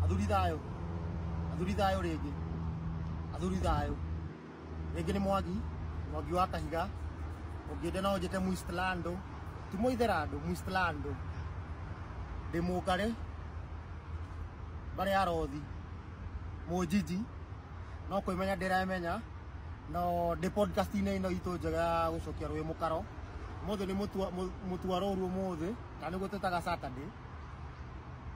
Athuri thayo, athuri thayo rĩngĩ, athuri thayo rĩngĩ. Nĩ Mwangi, Mwangi wa Kahiga, ũngĩenda no ũnjĩte Muistlando, ti Mũitherando, Muistlando. Ndĩ Mũngarĩ, mbarĩ ya Rothi, Mũnjiji, no kwĩmenya ndĩremenya, no ndĩ podcast-inĩ ĩno itũ njega ya gũcokia rũĩ mũkaro. Ũmũthĩ nĩ mũtua rũru ũmũthĩ, kana nĩguo twĩtaga Saturday.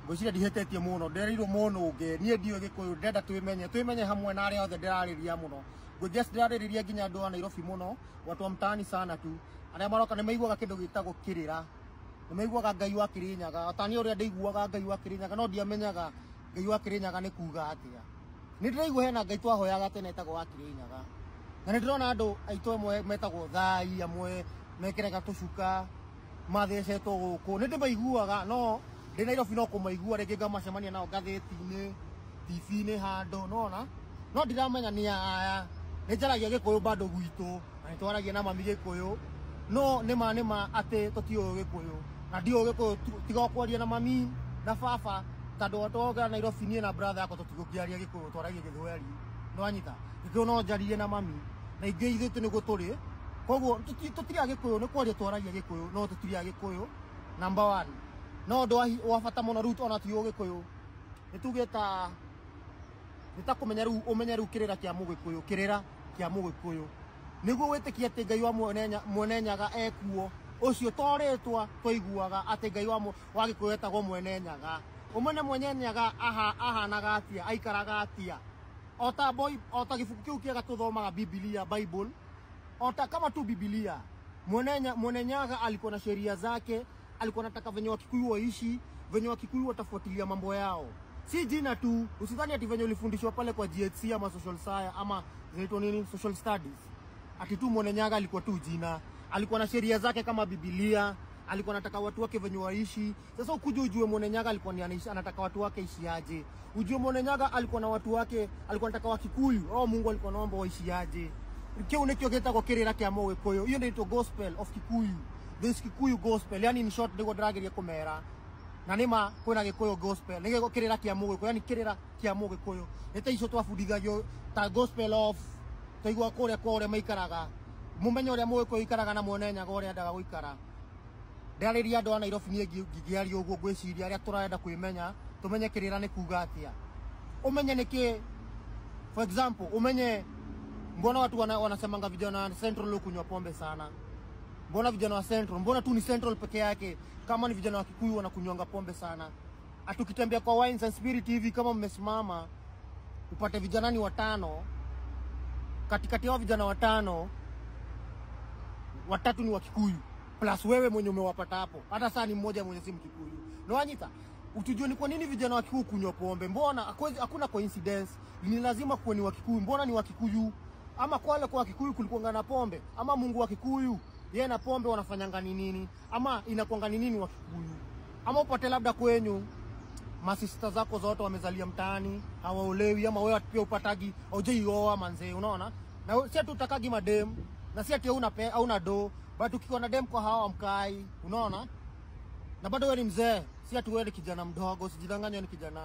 Ngwĩciria ndihĩtĩtie mũno, ndĩrerirwo mũno ũngĩ, niĩ ndiũĩ Gĩkũyũ, ndĩrenda twĩmenye, twĩmenye hamwe na arĩa othe ndĩrarĩria mũno. Ngwĩciria ndĩrarĩrĩria nginya andũ a Nairobi mũno, watu wa mtaani sana tu. Arĩa maroka nĩ maiguaga kĩndũ gĩtagwo kĩrĩra. Nĩ maiguaga Ngai wa Kĩrĩnyaga, o ta niĩ ũrĩa ndaiguaga Ngai wa Kĩrĩnyaga, no ndiamenyaga Ngai wa Kĩrĩnyaga nĩ kuga atĩa. Nĩ ndĩraigua hena Ngai twahoyaga tene etagwo wa Kĩrĩnyaga. Na nĩ ndĩrona andũ aitũ amwe metagwo Thai, amwe mekĩraga tũcuka, mathecetwo gũkũ. Nĩ ndĩmaiguaga, no ndĩ Nairobi no kũmaigua rĩngĩ ngamacemania nao ngathĩti-inĩ, TV-inĩ handũ, nĩwona? No ndiramenya nĩ aya. Nĩ njaragia Gĩkũyũ bado gwitũ, na nĩ twaragia na mami Gĩkũyũ. No nĩma nĩma atĩ tũtiũĩ Gĩkũyũ. Na ndiũĩ Gĩkũyũ tiga o kwaria na mami na baba, tondũ twoka Nairobi niĩ na brother yakwa tũtigũkĩaria Gĩkũyũ, twaragia Gĩthweri. Nĩwanyita? Gĩkũyũ no njarie na mami. Na ingĩ ithuĩ nĩguo tũrĩ. Koguo tũtirĩ Agĩkũyũ, nĩ kwaria twaragia Gĩkũyũ, no tũtirĩ Agĩkũyũ. Number one. No ũndũ wa bata mũno rĩu ona ti Ũgĩkũyũ. Nĩ tuge ta nĩ ta kũmenya rĩu ũmenye rĩu kĩrĩra kĩa Mũgĩkũyũ, kĩrĩra kĩa Mũgĩkũyũ. Nĩguo wĩtĩkie atĩ Ngai wa Mwene Nyaga ekuo, ũcio to rĩtwa twaiguaga atĩ Ngai wa Gĩkũyũ etagwo Mwene Nyaga. Ũmenye Mwene Nyaga ahanaga atĩa, aikaraga atĩa. O ta boy, o ta gĩbuku kĩu kĩega tũthomaga Biblia, Bible, o ta kama tu Biblia. Mwene Nyaga alikuwa na sheria zake, alikuwa anataka venye Wakikuyu waishi, venye Wakikuyu watafuatilia mambo yao. Si jina tu, usidhani ati venye ulifundishwa pale kwa GHC ama social science ama zinaitwa nini, social studies. Ati tu Mwene Nyaga alikuwa tu jina, alikuwa na sheria zake kama Biblia, alikuwa anataka watu wake venye waishi. Sasa ukuje ujue Mwene Nyaga alikuwa ni anaishi, anataka watu wake ishiaje. Ujue Mwene Nyaga alikuwa na watu wake, alikuwa anataka Wakikuyu, oh Mungu alikuwa anaomba waishiaje. Kĩu nĩkĩo gĩtagwo kĩrĩra kĩa Mũgĩkũyũ. Hiyo ndio gospel of Kikuyu. This Kikuyu gospel, yani in short nĩguo ndĩrageria kũmera. Na nĩma kwĩna Gĩkũyũ gospel, nĩ kĩrĩra kĩa Mũgĩkũyũ, yani kĩrĩra kĩa Mũgĩkũyũ. Nĩ ta icio twabundithagio ta gospel of twaigua kũrĩa kwa ũrĩa maikaraga. Mũmenye ũrĩa Mũgĩkũyũ aikaraga na Mwene Nyaga ũrĩa endaga gũikara. Ndĩrarĩria andũ a Nairobi niĩ ngĩaria ũguo ngwĩciria arĩa tũrenda kwĩmenya, tũmenye kĩrĩra nĩ kuga atĩa. Ũmenye nĩkĩ, for example, umenye mbona watu wanasemanga vijana wa Central kunywa pombe sana. Mbona vijana wa Central, mbona tu ni Central peke yake, kama ni vijana wa Kikuyu wanakunywanga pombe sana. Atukitembea kwa Wines and Spirit hivi kama mmesimama, upate vijana ni watano, katikati yao vijana watano, watatu ni wa Kikuyu, plus wewe mwenye umewapata hapo. Hata saa ni mmoja mwenye si Mkikuyu. Unawanyita? Utujue ni kwa nini vijana wa Kikuyu kunywa pombe. Mbona hakuna coincidence, ni lazima kuwe ni wa Kikuyu. Mbona ni wa Kikuyu? Ama kwa wale kwa Kikuyu kulikuwa na pombe, ama Mungu wa Kikuyu yeye na pombe wanafanyanga ni nini? Ama inakuanga ni nini wa Kikuyu? Ama upate labda kwenyu masista zako zote wamezalia mtaani, hawaolewi, ama wewe pia upatagi haujaioa manze, unaona? Na si ati utakagi madem, na si ati hauna do, but ukiwa na dem kwa hawa mkai, unaona? Na bado wewe ni mzee, si ati wewe ni kijana mdogo, usijidanganye ni kijana.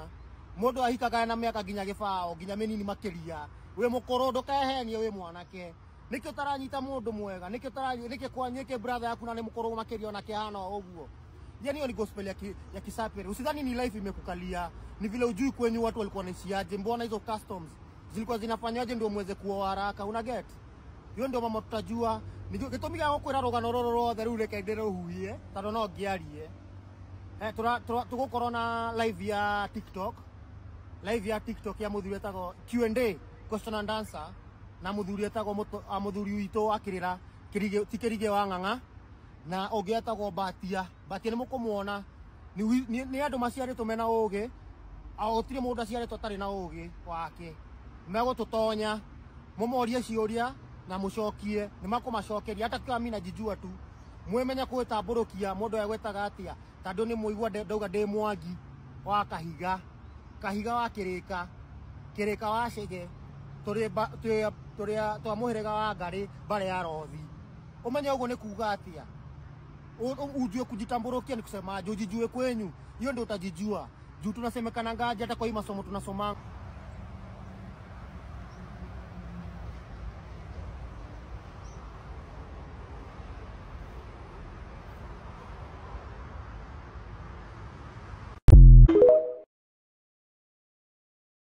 Mũndũ ahikaga na mĩaka nginya gĩbao, nginya mĩnini makĩria. Wĩ mũkũrũ ndũkehenie wĩ mwanake. Nĩkĩ ũtaranyita mũndũ mwega? Nĩkĩ ũtaranyita, nĩkĩ kwa nĩkĩ brother yaku na nĩ mũkũrũ makĩria onake ahana o ũguo? Yani hiyo ni gospel ya Kisapere. Usidhani ni life imekukalia. Ni vile ujui kwenyu watu walikuwa wanaishiaje, mbona hizo customs zilikuwa zinafanyaje ndio muweze kuoa haraka, una get? Hiyo ndio mama tutajua. Gĩtũmi gĩa gũkwĩra rũgano rũrũ rwothe rĩu reke ndĩrũhuhie, tondũ no ngĩarie. Tũgũkorwo na live ya TikTok. Live ya TikTok ya mũthuri etagwo Q&A, question and answer, na mũthuri etagwo mũthuri witũ wa kĩrĩra, Kĩrigĩ, ti Kĩrigĩ wa Ng'ang'a, na ũngĩ etagwo Batia. Batia nĩ mũkũmuona. Nĩ andũ maciarĩtwo mena ũgĩ, o gũtirĩ mũndũ aciarĩtwo atarĩ na ũgĩ wake. Megũtũtonya, mũmorie ciũria na mũcokie, nĩ makũmacokeria. Hata kama mimi najijua tu. Mwemenya kwĩtambũrũkia mũndũ egwĩtaga atĩa, tondũ nĩ mũigua ndauga ndĩ Mwangi wa Kahiga, Kahiga wa Kĩrĩka, Kĩrĩka wa Chege, tũrĩ twa mũhĩrĩga wa Ngarĩ, mbarĩ ya Rothi. Ũmenye ũguo nĩ kuga atĩa? Ujue kujitambũrũkia ni kusema aje, ujijue kwenyu, hiyo ndio utajijua. Juu tunasemekana ngaje hata kwa hii masomo tunasoma.